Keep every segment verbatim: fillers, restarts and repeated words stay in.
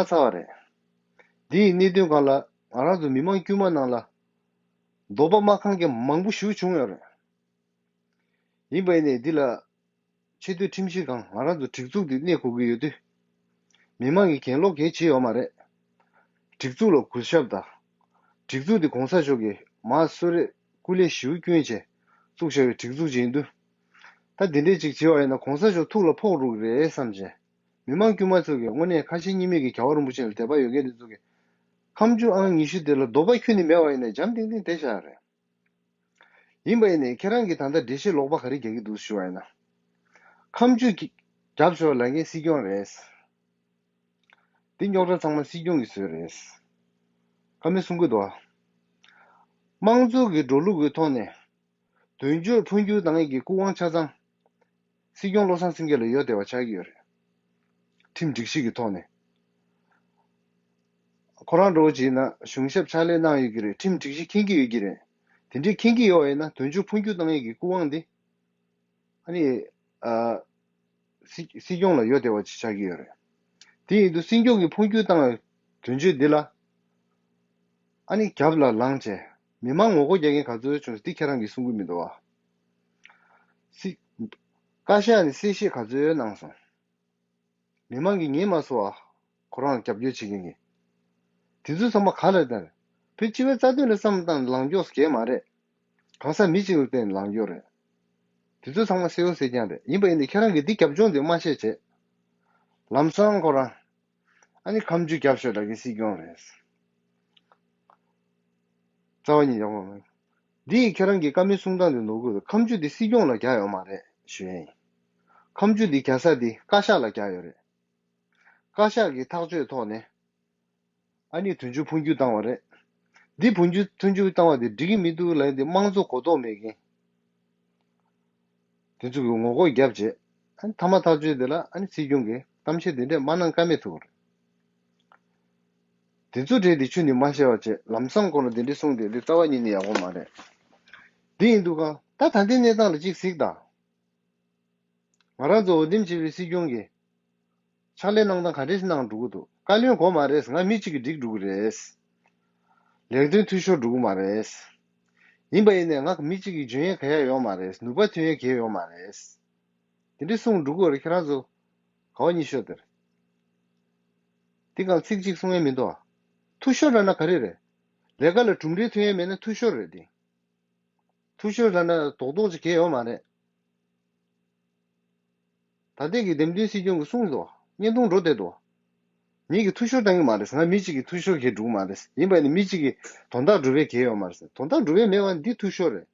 ཚར་བ་རེད། འདི་ཡི་གནད་དོན་སྒང་ལ་ང་རང་ཚོ་མི་མང་དཀྱུས་མ་ནང་ལ་འདོད་པ་མ་ཁེངས་མཁན་མང་པོ་ཞིག་བྱུང་ཡོད་རེད། ཡིན་པ་ཡིན་ནའི་འདི་ལ་ཆེས་མཐོའི་ཁྲིམས་ཞིབ་ཁང་ང་རང་ཚོ་སྒྲིག་འཛུགས་འདི་གནས་དགོས་ཀྱི་ཡོད་དུས། མི་མང་གིས་གྱེན་ལོག་གང་ཡང་བྱས་ཡོད་མ་རེད། སྒྲིག་འཛུགས་ལ་གུས་ཞབས་དང་། སྒྲིག་འཛུགས་འདི་གོང་ས་མཆོག་གིས་མ་གསོལ་རས་སྐུ་ལས་ཞེ་པོ་བསྐྱོན་བྱས་བཙུགས་བཞག་པའི་སྒྲིག་འཛུགས་ཅིག་ཡིན་དུས། ད་འདི་འདྲས་ཅིག་བྱས་པ་ཡིན་ན་གོང་ས་མཆོག་ཐུགས་ལ་ཕོག་འགྲོ་གི་རེད་བསམ་བྱས། མི་མང་དཀྱུས་མ་ཚོ་གིས་དངོས་གནས་ཁ་ཞེ་གཉིས་མེད་ཀྱི་རྒྱལ་བ་རིན་པོ་ཆེ་ལ་དད་པ་ཡོད་མཁན་དེ་ཚོ་གིས། ཁ་མཆུ་ཨང་ཉི་ཤུ་དེ་ལ་འདོད་པ་ཁྱོན་ནས་མེད་པ་ཡིན་ན་འཇམ་ཐིང་ཐིང་བསྡད་བཞག་རེད། ཡིན་པ་ཡིན་ནའི་ཁྱེད་རང་གིས་ད་ལྟ་འགྲེལ་བཤད་ལོག་པ་ག་རེ་རྒྱག་གི་འདུག་ཞུ་བ་ཡིན་ན། ཁ་མཆུ་གི་རྒྱབ་ཤོག་ལ་ངས་སྲིད་སྐྱོང་རེད། འདི་རྙོག་དྲ་ཚང་མ་སྲིད་སྐྱོང་གིས་བཟོས་རེད། ཀ་མེད་གསུང་གི་འདུག་ཨ། དམངས་གཙོ་གི་འགྲོ་ལུགས་ཀྱི་ཐོག་ནས། དོན་གཅོད་འཕོ་འགྱུར་བཏང་ཡས་ཀྱི་སྐུ་དབང་ཆ་ཚང་། སྲིད་སྐྱོང་བློ་བཟང་སེང་གེ་ལ་ཡོད་བསྡད་པ་ཆགས་ཀྱི་ཡོད་རེད། ཁྲིམས་སྒྲིག་གཞི་གི་ཐོག་ནས། ཁོ་རང་འདྲ་བོ་ཅིག་ཡིན་ན་གཞུང་ཞབས་ཕྱག་ལས་གནང་ཡོད་ཀྱི་རེད། ཁྲིམས་སྒྲིག་གཞི་མཁྱེན་གྱི་ཡོད་ཀྱི་རེད། དེ་འདྲའི་མཁྱེན་གྱི་ཡོད་པ་ཡིན་ན་དོན་གཅོད་འཕོ་འགྱུར་བཏང་ཡས་ཀྱི་སྐུ་དབང་འདི། ཨ་ནི། ཨ། སྲིད་སྲིད་སྐྱོང་ལ་ཡོད་བསྡད་པ་ཅིག་ཆགས་ཀྱི་ཡོད་རེད། དེ་ཡིན་དུས་སྲིད་སྐྱོང་གིས་འཕོ་འགྱུར་བཏང་བའི་དོན་གཅོད་འདི་ལ། ཨ་ནི་རྒྱབ་ལ་ལངས་བྱས། མི་མང་ངོ་རྒོལ་རྒྱག་མཁན་ག་ཚོད་བྱུང་འདི་ཁྱེད་རང་གིས་གསུང་གི་མི་འདུག་བ། སྲིད། བཀའ་ཤག་ནས་གསལ་བཤད་ག་ཚོད་གནང་སོང་། མི་མང་གིས་ཉན་མ་སོང་བ། ཁོ་རང་རྒྱབ་སྐྱོར་བྱེད་མཁན་གྱིས། དེ་ཚོ་ཚང་མ་ག་ལ་བསྟན། བོད་སྤྱི་པའི་རྩ་དོན་ལ་བསམ་བློ་བཏང་ནས་ལངས་ཕྱོགས་སུ་གས་མ་རེད། གང་ཟག་མི་གཅིག་ལ་བརྟེན་ནས་ལངས་ཕྱོགས་རེད། དེ་ཚོ་ཚང་མ་གསལ་པོ་གསལ་རྐྱང་རེད། ཡིན་པ་ཡིན་ནའི་ཁྱེད་རང་གིས་འདི་རྒྱབ་ལྗོངས་དེ་མ་ཤེས་བྱས། ལམ་སང་ཁོ་རང་། ཨ་ནི་ཁ་མཆུ་རྒྱབ་ཤོག་ལ་གི་སྲིད་སྐྱོང་རེད། རྩ་བ་ཉིད་ཡག་པོ་མེད། འདི་ཡིས་ཁྱེད་རང་གི་བཀའ་མོལ་གསུང་སྟངས་དེ་ནོར་གི་རེད། ཁ་མཆུ་འདི་སྲིད་སྐྱོང་ལ་རྒྱག་ཡོད་མ་རེད་ཞུ་ཡ་ཡིན། ཁ་མཆུ་འདི་རྒྱག་ས་འདི་བཀའ་ཤག་ལ་རྒྱག་ཡོད་རེད། བཀའ་ཤག་གི་ཐག་གཅོད་ཐོག་ནས། ཨ་ནི་དོན་གཅོད་འཕོ་འགྱུར་བཏང་བ་རེད། འདི་འཕོ་འགྱུར་དོན་གཅོད་བཏང་བ་དེ་འགྲིག་གི་མི་འདུག་ལབ་ཡ་འདི་དམངས་གཙོ་གོ་རྟོགས་མེད་མཁན། དེ་ཚོ་གིས་ངོ་རྒོལ་བརྒྱབ་རྗེས། ཨ་ནི་མཐའ་མ་ཐག་གཅོད་དེ་ལ་ཨ་ནི་སྲིད་སྐྱོང་གིས་གཏམ་བཤད་དེ་འདྲས་མ་གནང་ཀ་མེད་ཐུག་རེད། དེ་ཚོ་གྲས་དེ་ཆུ་ནི་མ་ཤེས་པ་བྱས་ལམ་སང་ཁོ་ལ་དེ་འདྲས་གསུངས་ཏེ་འདི་རྩ་བ་ཉིད་ནས་ཡག་པོ་མ་རེད། འདི་ཡིན་འདུག་ག་ད་ད་ལྟའི་གནས་སྟངས་ལ་གཅིག་གཟིགས་དང་། ང་རང་ཚོ་འོས་འདེམས་བྱས་པའི་སྲིད་སྐྱོང་གིས་ཕྱག་ལས་གནང་སྟངས་ག་འདྲས་སེ་གནང་འགྲོ་གི་འདུག་བཀའ་བློན་དགོས་མ་རེད། ང་མི་གཅིག་གིས་འགྲིག་འགྲོ་གི་རེད། ལས་དོན་འཐུས་ཤོར་འགྲོ་གི་མ་རེད། ཡིན་པ་ཡིན་ནའི་ང་མི་གཅིག་གིས་འཇོན་ཡས་ག་ཡ་ཡོད་མ་རེད། ནུས་པ་ཐོན་ཡས་ག་ཡ་ཡོད་མ་རེད། དེ་འདྲས་གསུངས་འགྲོ་གི་རེད། ཁྱེད་རང་ཚོ་ག་བ་ཉིད་ཤོད་དེར། དེ་གང་ཚིག་གཅིག་གསུང་ཡས་མི་འདུག་ཨ། འཐུས་ཤོར་ལབ་ན་ག་རེ་རེད། ལས་ཀ་ལ་གྲུབ་འབྲས་ཐོན་ཡས་མེད་ན་འཐུས་ཤོར་རེད་དེ། འཐུས་ཤོར་ལབ་ན་རྡོག་རྡོག་ཅིག་གས་ཡོད་མ་རེད། ད་ལྟའི་གི་འདེམས་ཐོན་སྲིད་སྐྱོང་གིས་གསུངས་འདུག་བརྙན་ཐུང་འགྲོ་བསྡད་འདུག་ངེད་ཀྱིས་འཐུས་ཤོར་བཏང་གི་མ་རེད། ང་མི་གཅིག་གིས་འཐུས་ཤོར་གས་འགྲོ་གི་མ་རེད། ཡིན་པ་ནི་མི་གཅིག་གིས་དོན་དག་སྒྲུབ་པའི་གས་ཡོད་མ་རེད། དོན་དག་སྒྲུབ་པའི་མེད་པ་འདི་འཐུས་ཤོར་རེད།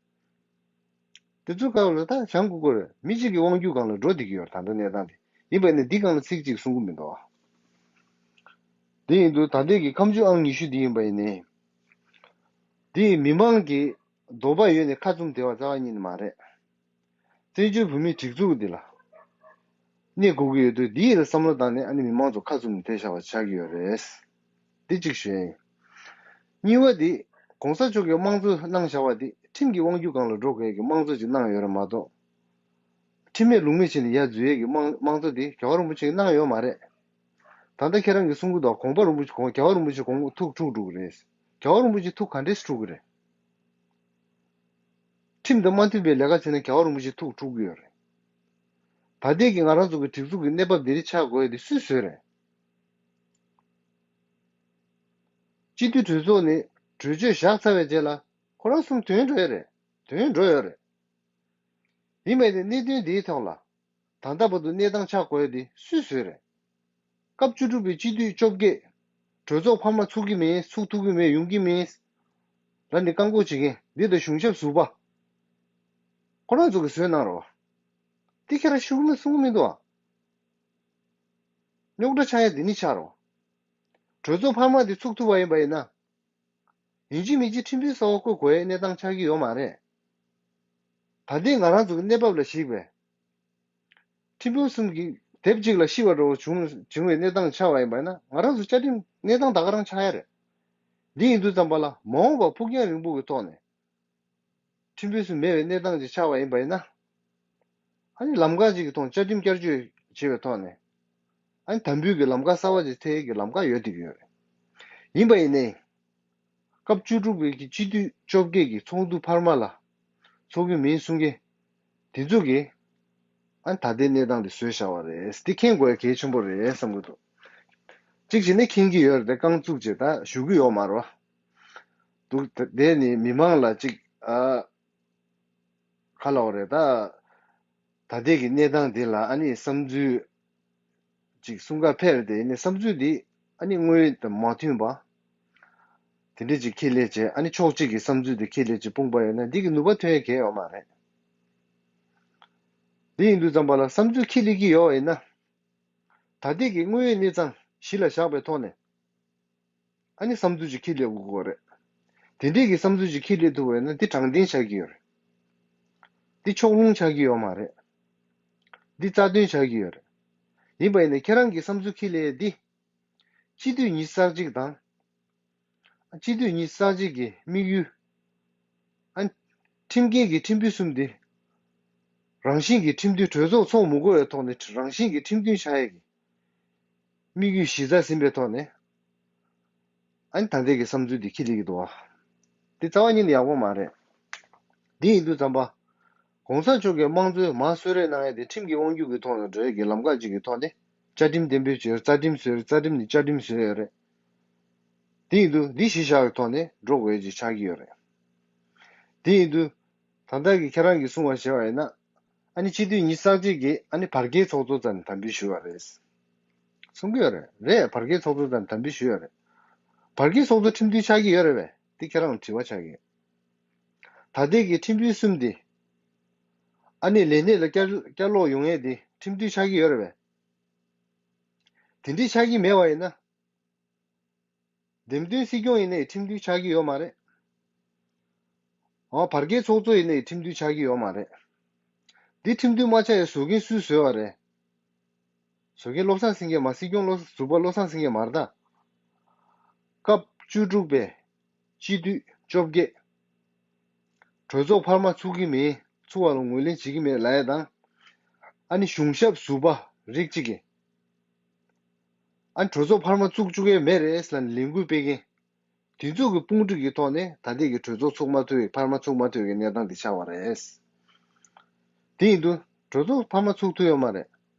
དེ་ཚོའི་སྐབས་ལ་ད་བྱང་ཁུག་ཁུག་རེད། མི་གཅིག་གི་དབང་སྒྱུར་སྒང་ལ་འགྲོ་བསྡད་ཀྱི་ཡོད་རེད། ད་ལྟ་གནས་སྟངས་དེ། ཡིན་པ་ནི་འདི་སྒང་ལ་ཚིག་གཅིག་གསུང་གི་མི་འདུག་བ། དེ་ཡིན་དུས་ད་ལྟའི་གི་ཁ་མཆུ་ཨང་ཉི་ཤུ་འདི་ཡིན་པ་ཡིན་ནའི། འདི་ཡི་མི་མང་གི་འདོད་པ་ཡོད་ནས་ཁ་བཙུམ་བསྡད་པ་རྩ་བ་ཉིད་ནས་མ་རེད། བཙན་བྱོལ་བོད་མིའི་སྒྲིག་འཛུགས་འདི་ལ་གནས་དགོས་ཀྱི་ཡོད་དུས་འདི་ཡི་ལ་བསམ་བློ་བཏང་ནས་ཨ་ནི་མི་མང་ཚོ་ཁ་བཙུམ་ནས་བསྡད་བཞག་པ་ཆགས་ཀྱི་ཡོད་རེད། འདི་གཅིག་ཞུ་ཡ་ཡིན། གཉིས་པ་འདི། གོང་ས་མཆོག་གིས་དམངས་གཙོ་གནང་བཞག་པ་འདི་ཁྲིམས་ཀྱི་དབང་སྒྱུར་སྒང་ལ་འགྲོ་དགོས་ཀྱི་དམངས་གཙོ་ཅིག་གནང་ཡོད་རེད་མ་གཏོགས། ཁྲིམས་མེད་ལུགས་མེད་བྱས་ནས་ཡར་འཛུལ་ཡས་ཀྱི་དམངས་དམངས་གཙོ་འདི་རྒྱལ་བ་རིན་པོ་ཆེས་གནང་ཡོད་མ་རེད། ད་ལྟ་ཁྱེད་རང་གིས་གསུང་གི་འདུག་གོང་པ་རིན་པོ་ཆེ་གོང་རྒྱལ་བ་རིན་པོ་ཆེ་གོང་ཐུགས་འཁྲུག་འགྲོ་གི་རེད། རྒྱལ་བ་རིན་པོ་ཆེ་ཐུགས་ག་འདྲས་འཁྲུག་གི་རེད། ཁྲིམས་དང་མ་མཐུན་པའི་ལས་ཀ་བྱས་ན་རྒྱལ་བ་རིན་པོ་ཆེ་ཐུགས་འཁྲུག་གི་ཡོད་རེད། ད་ལྟའི་གི་ང་རང་ཚོ་གི་སྒྲིག་འཛུགས་ཀྱི་གནས་བབ་འདི་རིགས་ཆགས་དགོས་ཡ་དེ་སུས་བཟོས་རེད། སྤྱི་འཐུས་གྲོས་ཚོགས་ནས་གྲོས་ཆོད་བཞག་ཚར་བའི་རྗེས་ལ་ཁོ་རང་གསུམ་ཐོན་འགྲོ་ཡ་རེད། ཐོན་འགྲོ་ཡོད་རེད། ཡིན་པས་ནི་གནད་དོན་འདིའི་ཐོག་ལ། ད་ལྟ་བར་དུ་གནས་སྟངས་ཆགས་དགོས་ཡ་དེ་སུས་བཟོས་རེད། སྐབས་བཅུ་དྲུག་པའི་སྤྱི་འཐུས་བཅོ་བརྒྱད། གྲོས་ཚོགས་འཕར་མ་ཚུགས་ཀྱི་མིན་ཚུགས་ཐུབ་ཀྱི་མིན་ཡོང་གི་མིན། ལ་ནི་བཀག་འགོག་བྱེད་མཁན་འདི་དང་གཞུང་ཞབས་ཟུར་པ། ཁོ་རང་ཚོ་གིས་བཟོས་གནང་རོགས། འདི་ཁྱེད་རང་ཤུགས་མེད་གསུང་གི་མི་འདུག་ཨ། རྙོག་དྲ་ཆགས་ཡ་འདི་ནི་ཆགས་རོགས། གྲོས་ཚོགས་འཕར་མ་འདི་ཚུགས་ཐུབ་པ་ཡིན་པ་ཡིན་ན། ཡིན་གཅིག་མིན་གཅིག་ཁྲིམས་དཔོན་གསར་པ་བསྐོ་དགོས་ཡའི་གནས་སྟངས་ཆགས་ཀྱི་ཡོད་མ་རེད། ད་ལྟའི་ང་རང་ཚོ་གི་གནས་བབ་ལ་གཞིགས་པས། ཁྲིམས་དཔོན་གསུམ་གྱིས་དེབ་གཅིག་ལ་ཤི་བ་འདྲ་བོ་བྱུང་བྱུང་བའི་གནས་སྟངས་ཆགས་པ་ཡིན་པ་ཡིན་ན་ང་རང་ཚོ་བཅའ་ཁྲིམས་གནས་སྟངས་ད་ག་རང་ཆགས་ཡ་རེད། འདི་ཡིན་དུས་ཙམ་པ་ལ་མ་འོངས་པར་ཕུགས་རྒྱང་རིང་པོ་གི་ཐོག་ནས། ཁྲིམས་དཔོན་སུ་མེད་པའི་གནས་སྟངས་ཅིག་ཆགས་པ་ཡིན་པ་ཡིན་ན། ཨ་ནི་ལམ་ཁ་ཅིག་གི་ཐོག་བཅའ་ཁྲིམས་བསྐྱར་བཅོས་བྱེད་པའི་ཐོག་ནས། ཨ་ནི་དམ་འབུལ་གྱི་ལམ་ཁ་གསར་བ་ཅིག་ཐེག་གི་ལམ་ཁ་ཡོད་བསྡད་ཀྱི་ཡོད་རེད། ཡིན་པ་ཡིན་ནའི། སྐབས་བཅུ་དྲུག་པའི་གི་སྤྱི་འཐུས་བཅོ་བརྒྱད་ཀྱི་ཚོགས་འདུ་འཕར་མ་ལ་ཚོགས་ཀྱི་མིན་གསུང་མཁན་དེ་ཚོ་གིས་ཨ་ནི་ད་ལྟའི་གནས་སྟངས་དེ་བཟོས་བཞག་པ་རེད། འདི་མཁྱེན་དགོས་ཡ་གལ་ཆེན་པོ་རེད་བསམ་གྱི་འདུག་གཅིག་བྱས་ན་མཁྱེན་གྱི་ཡོད་རེད་དེ། རྐང་བཙུགས་བྱས་ད་ཞུ་གི་ཡོད་མ་རེད་བ། འདུག་ད་དེ་ནི་མི་མང་ལ་གཅིག་ཨ། ག་ལབ་དགོས་རེད་ད། ད་ལྟའི་གི་གནས་སྟངས་འདི་ལ་ཨ་ནི་བསམ་ཚུལ་ཅིག་གསུང་ག་ཕེབས་རེད་དེ། ཡིན་ནའི་བསམ་ཚུལ་འདི་ཨ་ནི་དངོས་ཡོད་དང་མ་མཐུན་པ། དེ་འདྲ་ཅིག་ཁྱེར་སླེབས་བྱས། ཨ་ནི་ཕྱོགས་གཅིག་གི་བསམ་ཚུལ་འདི་ཁྱེར་སླེབས་བྱས་སྤུངས་པ་ཡིན་ན་འདི་གི་ནུས་པ་ཐོན་ཡ་གང་ཡང་ཡོད་མ་རེད། དེ་ཡིན་དུས་ཙམ་པ་ལ་བསམ་ཚུལ་ཁྱེར་སླེབས་ཀྱི་ཡོད་ཡིན་ན། ད་ལྟའི་གི་དངོས་ཡོད་གནས་སྟངས་གཞི་ལ་བཞག་པའི་ཐོག་ནས། ཨ་ནི་བསམ་ཚུལ་ཅིག་ཁྱེར་སླེབས་དགོས་ཀྱི་ཡོད་རེད། དེ་འདྲའི་གི་བསམ་ཚུལ་ཅིག་ཁྱེར་སླེབས་ཐུབ་པ་ཡིན་ན་འདི་དྲང་བདེན་ཆགས་ཀྱི་ཡོད་རེད། འདི་ཕྱོགས་ལྷུང་ཆགས་ཀྱི་ཡོད་མ་རེད། འདི་རྩ་དོན་ཆགས་ཀྱི་ཡོད་རེད། ཡིན་པ་ཡིན་ནའི་ཁྱེད་རང་གི་བསམ་ཚུལ་ཁྱེར་སླེབས་འདི། སྤྱི་འཐུས་ཉི་ཤུ་རྩ་གཅིག་དང་། སྤྱི་འཐུས་ཉི་ཤུ་རྩ་གཅིག་གི་དམིགས་ཡུལ། ཨ། ཁྲིམས་འགལ་གྱི་ཁྲིམས་དཔོན་གསུམ་དེ། རང་བཞིན་གྱི་ཁྲིམས་མཐུན་གྲོས་ཚོགས་ཚོགས་མི་དགོས་པའི་ཐོག་ནས་རང་བཞིན་གྱི་ཁྲིམས་མཐུན་ཆགས་ཡས་ཀྱི་དམིགས་ཡུལ་གཞི་རྩར་ཟིན་པའི་ཐོག་ནས། ཨ་ནི་ད་ལྟའི་གི་བསམ་ཚུལ་འདི་ཁྱེར་སླེབས་ཀྱི་འདུག་བ། འདི་རྩ་བ་ཉིད་ནས་ཡག་པོ་མ་རེད། འདི་ཡིན་དུས་ཙམ་པ། གོང་ས་མཆོག་གིས་དམངས་གཙོའི་མར་གསོལ་རས་གནང་ཡས་དེ་ཁྲིམས་ཀྱི་དབང་སྒྱུར་གྱི་ཐོག་ནས་འགྲོ་ཡས་ཀྱི་ལམ་ཁ་ཅིག་གི་ཐོག་ནས་བཅའ་ཁྲིམས་གཏན་འབེབས་བྱས། རྩ་ཁྲིམས་བཟོས་རེད། རྩ་ཁྲིམས་ནས་བཅའ་ཁྲིམས་བཟོས་ཡོད་རེད། དེ་ཡིན་དུས་འདི་གཞི་བཞག་གི་ཐོག་ནས་འགྲོ་དགོས་ཡ་ཅིག་ཆགས་ཀྱི་ཡོད་རེད། དེ་ཡིན་དུས། ད་ལྟ་གི་ཁྱེད་རང་གིས་གསུང་བ་བྱས་པ་ཡིན་ན། ཨ་ནི་སྤྱི་འཐུས་ཉི་ཤུ་རྩ་གཅིག་གིས་ཨ་ནི་བར་བརྒལ་ཚོགས་གཙོ་རྩ་ནས་དམ་འབུལ་ཞུས་པ་རེད། གསུང་གི་ཡོད་རེད། རེད། བར་བརྒལ་ཚོགས་གཙོ་རྩ་ནས་དམ་འབུལ་ཞུས་ཡོད་རེད། བར་བརྒལ་ཚོགས་གཙོ་ཁྲིམས་མཐུན་ཆགས་ཀྱི་ཡོད་རེད་པས། འདི་ཁྱེད་རང་ལ་དྲི་བ་ཆགས་ཀྱི་ཡོད། ད་ལྟའི་གི་ཁྲིམས་དཔོན་གསུམ་དེ། ཨ་ནི་ལས་གནས་ལ་བསྐྱར་བསྐྱར་ལོག་ཡོང་ཡས་དེ་ཁྲིམས་མཐུན་ཆགས་ཀྱི་ཡོད་རེད་པས། དེ་འདྲའི་ཆགས་ཀྱི་མེད་པ་ཡིན་ན། འདེམས་ཐོན་སྲིད་སྐྱོང་ཡིན་ནའི་ཁྲིམས་མཐུན་ཆགས་ཀྱི་ཡོད་མ་རེད། འོ། བར་བརྒལ་ཚོགས་གཙོ་ཡིན་ནའི་ཁྲིམས་མཐུན་ཆགས་ཀྱི་ཡོད་མ་རེད། འདི་ཁྲིམས་མཐུན་མ་ཆགས་ཡ་བཟོ་མཁན་སུས་བཟོས་པ་རེད། བཟོ་མཁན་བློ་བཟང་སེང་གེ་མ། སྲིད་སྐྱོང་བློ་ཟུར་པ་བློ་བཟང་སེང་གེ་མ་རེད་ད། སྐབས་བཅུ་དྲུག་པའི་སྤྱི་འཐུས་བཅོ་བརྒྱད། གྲོས་ཚོགས་འཕར་མ་ཚུགས་ཀྱི་མེད། ཚུགས་པ་ལ་ངོས་ལེན་བྱེད་ཀྱི་མེད་ལབ་ཡ་དང་། ཨ་ནི་གཞུང་ཞབས་ཟུར་པ་རིགས་གཅིག་གིས། ཨ་ནི་གྲོས་ཚོགས་འཕར་མ་བཙུགས་བཅུག་གི་མེད་རེད་ཟེར་ནས་ལས་འགུལ་སྤེལ་མཁན། དེ་ཚོ་གི་དཔུང་སྒྲིག་གི་ཐོག་ནས་ད་ལྟའི་གི་གྲོས་ཚོགས་ཚུགས་མ་ཐུབ་པའི་འཕར་མ་ཚུགས་མ་ཐུབ་པའི་གནས་སྟངས་དེ་ཆགས་པ་རེད། དེ་ཡིན་དུས་གྲོས་ཚོགས་འཕར་མ་ཚུགས་ཐུབ་ཡོད་མ་རེད།